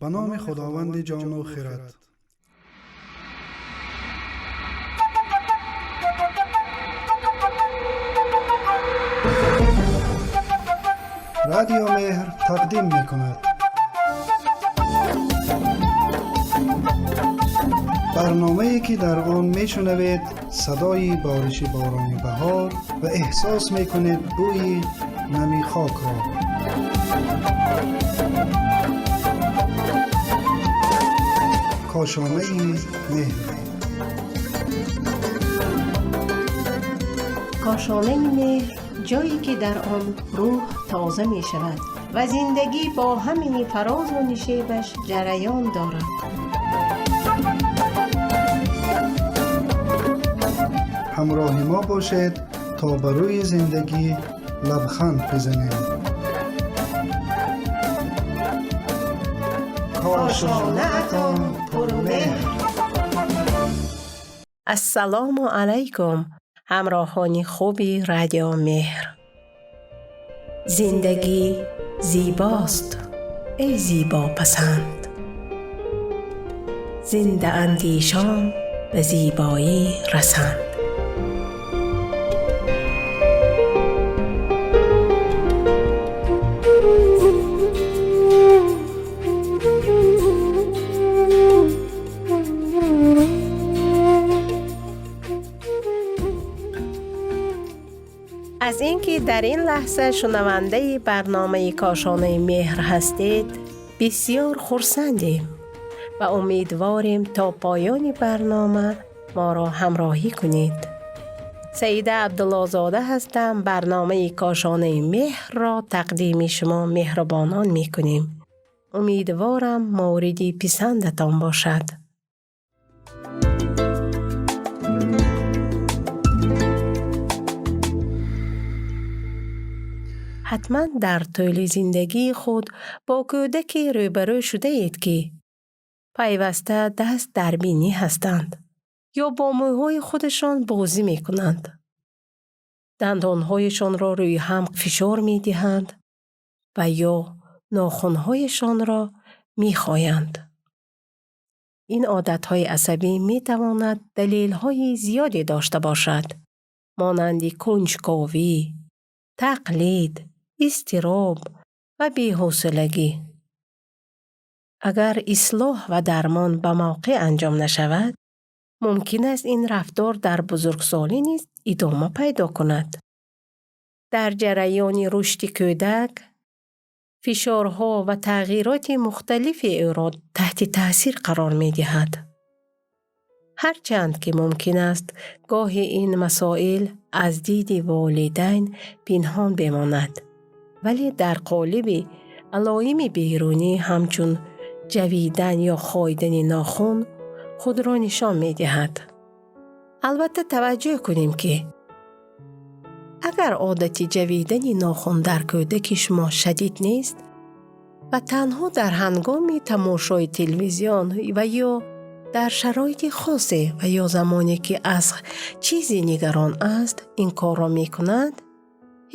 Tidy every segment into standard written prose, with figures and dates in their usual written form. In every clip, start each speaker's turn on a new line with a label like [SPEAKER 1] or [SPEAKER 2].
[SPEAKER 1] Ба номи Худованди ҷону хирад. Радио Меҳр тақдим мекунад. Барномае ки дар он мешунавед садои бориши борони баҳор ва эҳсос мекунед бӯи нами хокро. Кошонаи меҳр.
[SPEAKER 2] Кошонаи меҳр, ҷое ки дар он рӯҳ тоза мешавад ва зиндагӣ бо ҳамаи фарозу нишебаш ҷараён дорад.
[SPEAKER 1] Ҳамроҳи мо бошед, то ба рӯи зиндагӣ лабханд бизанем. Кошонаатон пурмеҳр.
[SPEAKER 2] Ассалому алайкум, ҳамроҳони хуби Радио Меҳр. Зиндагӣ зебост, эй зебопасанд. Зиндаандешон ба зебоӣ расанд. Аз ин ки дар ин лаҳза шунавандаи барномаи Кошонаи меҳр ҳастед, бисёр хурсандем ва умедворем, то поёни барнома моро ҳамроҳӣ кунед. Саида Абдуллозода ҳастам. Барномаи Кошонаи меҳрро тақдими шумо меҳрубонон мекунем. Умедворам, мавриди писандатон бошад. Ҳатман дар тӯли зиндагии худ бо кӯдаке рӯбарӯ шудаед, ки пайваста даст дар бинӣ ҳастанд ё бо мӯйҳои худашон бозӣ мекунанд, дандонҳояшонро рӯи ҳам фишор медиҳанд ва ё нохунҳояшонро мехоянд. Ин одатҳои асабӣ метавонад далелҳои зиёде дошта бошад, монанди кунҷковӣ, тақлид, изтироб ва беҳавсалагӣ. Агар ислоҳ ва дармон ба мавқеъ анҷом нашавад, мумкин аст ин рафтор дар бузургсолӣ низ идома пайдо кунад. Дар ҷараёни рушди кӯдак фишорҳо ва тағйироти мухталифи ӯро таҳти таъсир қарор медиҳад. Ҳарчанд ки мумкин аст гоҳе ин масоил аз диди волидайн пинҳон бемонад, вале дар қолиби алоими берунӣ ҳамчун ҷавидан ё хоидани нохун худро нишон медиҳад. Албатта, таваҷҷӯҳ кунем, ки агар одати ҷавидани нохун дар кӯдаки шумо шадид нест ва танҳо дар ҳангоми тамошои телевизион ва ё дар шароити хосе ва ё замоне ки аз чизе нигарон аст, ин корро мекунад,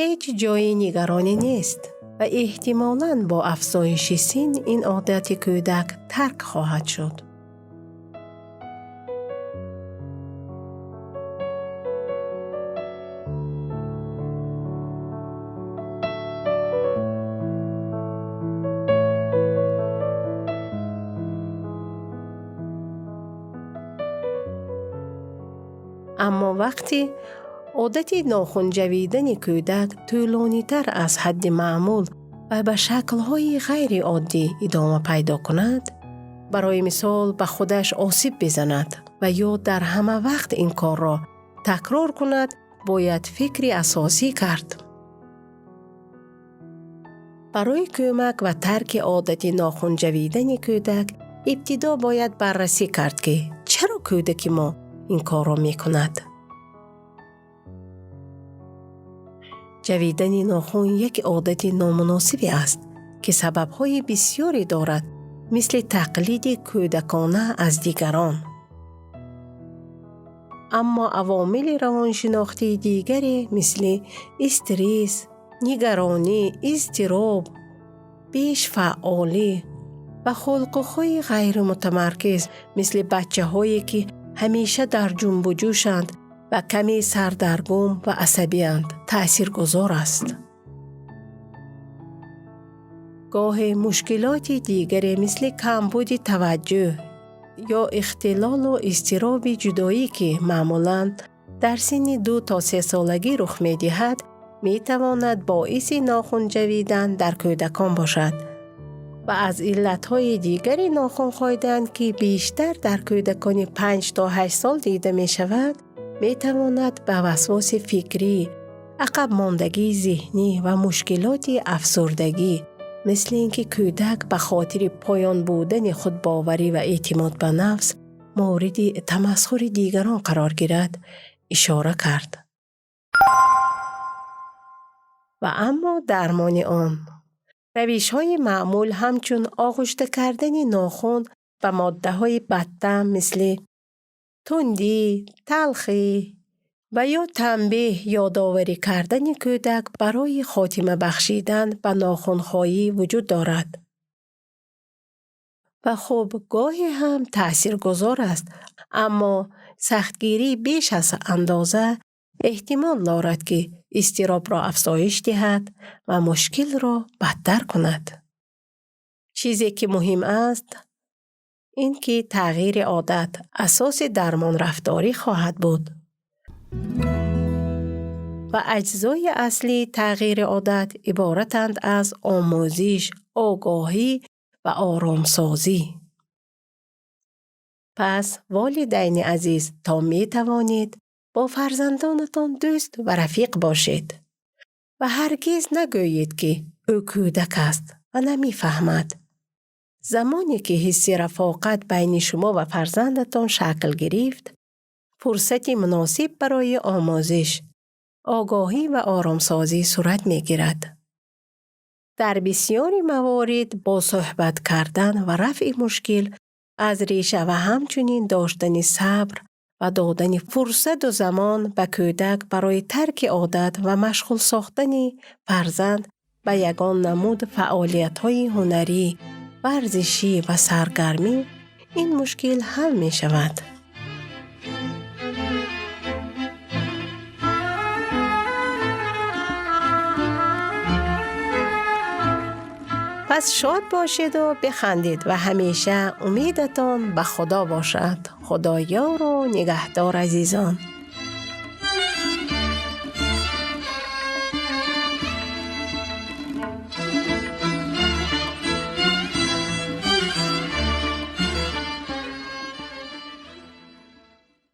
[SPEAKER 2] ҳеҷ ҷои нигаронӣ нест ва эҳтимолан бо афзоиши син ин одати кӯдак тарк хоҳад шуд. Аммо вақте одати нохунҷавидани кӯдак тӯлонитар аз ҳадди маъмул ва ба шаклҳои ғайриоддӣ идома пайдо кунад, барои мисол, ба худаш осиб бизанад ва ё дар ҳама вақт ин корро такрор кунад, бояд фикри асосӣ кард. Барои кӯмак ва тарки одати нохунҷавидани кӯдак ибтидо бояд баррасӣ кард, ки чаро кӯдаки мо ин корро мекунад. Ҷавидани нохун як одати номуносибе аст, ки сабабҳои бисёре дорад, мисли тақлиди кӯдакона аз дигарон. Аммо авомили равоншинохтии дигаре, мисли стресс, нигаронӣ, изтироб, бешфаъолӣ, Ба хулқу хӯи ғайримутамаркиз, мисли бачаҳое ки ҳамеша дар ҷунбуҷӯшанд ва каме сардаргум ва асабианд, таъсиргузор аст. Гоҳе мушкилоти дигаре мисли камбуди таваҷҷӯҳ ё ихтилолу изтироби ҷудоӣ, ки маъмулан дар синни 2 то 3 солагӣ рух медиҳад, метавонад боиси нохунҷавидан дар кӯдакон бошад ва аз иллатҳои дигари нохунхоидан, ки бештар дар кӯдакони 5 то 8 сол дида мешавад, метавонад ба васвоси фикрӣ, ақабмондагии зеҳнӣ ва мушкилоти афсурдагӣ, мисли ин ки кӯдак ба хотири поён будани худбоварӣ ва эътимод ба нафс мавриди тамасхури дигарон қарор гирад, ишора кард. Ва аммо дармони он. Равишҳои маъмул ҳамчун оғушта кардани нохун ба моддаҳои бадтаъм мисли тундӣ, талхӣ ва ё танбеҳ ёдоварӣ кардани кӯдак барои хотима бахшидан ба нохунхоӣ вуҷуд дорад. Ва хуб, гоҳе ҳам таъсиргузор аст, аммо сахтгирӣ беш аз андоза эҳтимол дорад, ки изтиробро афзоиш диҳад ва мушкилро бадтар кунад. Чизе ки муҳим аст, ин ки тағйири одат асоси дармон рафторӣ хоҳад буд ва аҷзои аслии тағйири одат иборатанд аз омӯзиш, огоҳӣ ва оромсозӣ. Пас, волидайни азиз, то метавонед бо фарзандонатон дӯст ва рафиқ бошед ва ҳаргиз нагӯед, ки ӯ кӯдак аст ва намефаҳмад. Замоне ки ҳисси рафоқат байни шумо ва фарзандатон шакл гирифт, фурсати муносиб барои омӯзиш, огоҳӣ ва оромсозӣ сурат мегирад. Дар бисёри маворид бо суҳбат кардан ва рафъи мушкил аз реша ва ҳамчунин доштани сабр ва додани фурсату замон ба кӯдак барои тарки одат ва машғул сохтани фарзанд ба ягон намуд фаъолиятҳои ҳунарӣ, варзишӣ ва саргармӣ, ин мушкил ҳал мешавад. Пас шод бошеду бихандед ва ҳамеша умедатон ба Худо бошад. Худо ёру нигаҳдор, азизон.